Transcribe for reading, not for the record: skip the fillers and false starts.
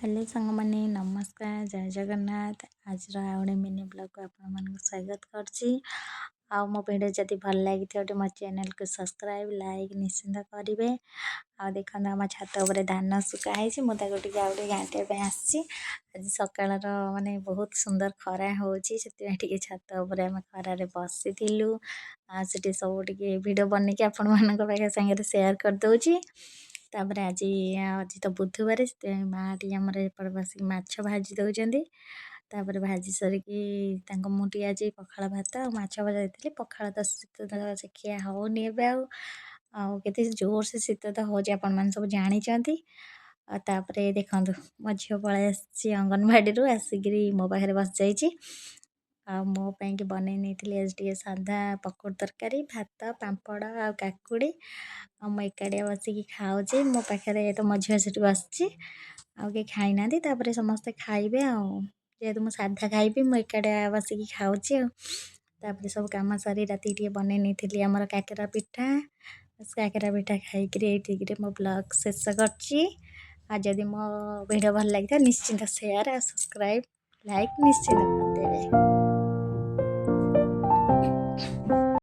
Hello ସାଙ୍ଗମାନେ, ନମସ୍କାର, ଜୟ ଜଗନ୍ନାଥ। ଆଜିର ଆଉ ଗୋଟେ ମିନି ବ୍ଲଗ୍କୁ ଆପଣମାନଙ୍କୁ ସ୍ୱାଗତ କରୁଛି। ଆଉ ମୋ ଭିଡ଼ିଓ ଯଦି ଭଲ ଲାଗିଥିବ, ଟିକେ ମୋ ଚ୍ୟାନେଲକୁ ସବସ୍କ୍ରାଇବ୍, ଲାଇକ୍ ନିଶ୍ଚିନ୍ତ କରିବେ। ଆଉ ଦେଖନ୍ତୁ, ଆମ ଛାତ ଉପରେ ଧାନ ଶୁଖା ହେଇଛି। ମୁଁ ତାକୁ ଟିକେ ଆଉ ଟିକେ ଘାଣ୍ଟିବା ପାଇଁ ଆସିଛି। ଆଜି ସକାଳର ମାନେ ବହୁତ ସୁନ୍ଦର ଖରା ହେଉଛି, ସେଥିପାଇଁ ଟିକେ ଛାତ ଉପରେ ଆମେ ଖରାରେ ବସିଥିଲୁ। ଆଉ ସେଠି ସବୁ ଟିକେ ଭିଡ଼ିଓ ବନେଇକି ଆପଣମାନଙ୍କ ପାଖେ ସାଙ୍ଗରେ ସେୟାର କରିଦେଉଛି। ତାପରେ ଆଜି ଆଜି ତ ବୁଧବାର, ସେଥିପାଇଁ ମା' ଟିକେ ଆମର ଏପଟେ ବସିକି ମାଛ ଭାଜି ଦେଉଛନ୍ତି। ତାପରେ ଭାଜି ସାରିକି ତାଙ୍କ ମୁଁ ଟିକେ ଆଜି ପଖାଳ ଭାତ ଆଉ ମାଛ ଭଜା ଦେଇଥିଲି। ପଖାଳ ତ ଶୀତ ତ ସେ ଖିଆ ହେଉନି ଏବେ। ଆଉ ଆଉ କେତେ ଜୋରସେ ଶୀତ ତ ହେଉଛି, ଆପଣମାନେ ସବୁ ଜାଣିଛନ୍ତି। ଆଉ ତାପରେ ଦେଖନ୍ତୁ, ମୋ ଝିଅ ପଳେଇ ଆସିଛି ଅଙ୍ଗନବାଡ଼ିରୁ, ଆସିକିରି ମୋ ପାଖରେ ବସିଯାଇଛି। ଆଉ ମୋ ପାଇଁକି ବନେଇ ନେଇଥିଲି ଆଜି ଟିକେ ସାଧା ପକୋଡ଼ି ତରକାରୀ, ଭାତ, ପାମ୍ପଡ଼ ଆଉ କାକୁଡ଼ି। ଆଉ ମୁଁ ଏକାଟିଆ ବସିକି ଖାଉଛି। ମୋ ପାଖରେ ତ ମୋ ଝିଅ ସେଠି ବସିଛି, ଆଉ କେହି ଖାଇନାହାନ୍ତି। ତାପରେ ସମସ୍ତେ ଖାଇବେ। ଆଉ ଯେହେତୁ ମୁଁ ସାଧା ଖାଇବି, ମୁଁ ଏକାଟିଆ ବସିକି ଖାଉଛି। ଆଉ ତାପରେ ସବୁ କାମ ସାରି ରାତିକି ଟିକେ ବନେଇ ନେଇଥିଲି ଆମର କାକେରା ପିଠା। କାକେରା ପିଠା ଖାଇକିରି ଏଇଠିକିରି ମୋ ବ୍ଲଗ୍ ଶେଷ କରୁଛି। ଆଉ ଯଦି ମୋ ଭିଡ଼ିଓ ଭଲ ଲାଗିଥାଏ, ନିଶ୍ଚିନ୍ତ ସେୟାର ଆଉ ସବସ୍କ୍ରାଇବ୍, ଲାଇକ୍ ନିଶ୍ଚିନ୍ତ କରିଦେବେ।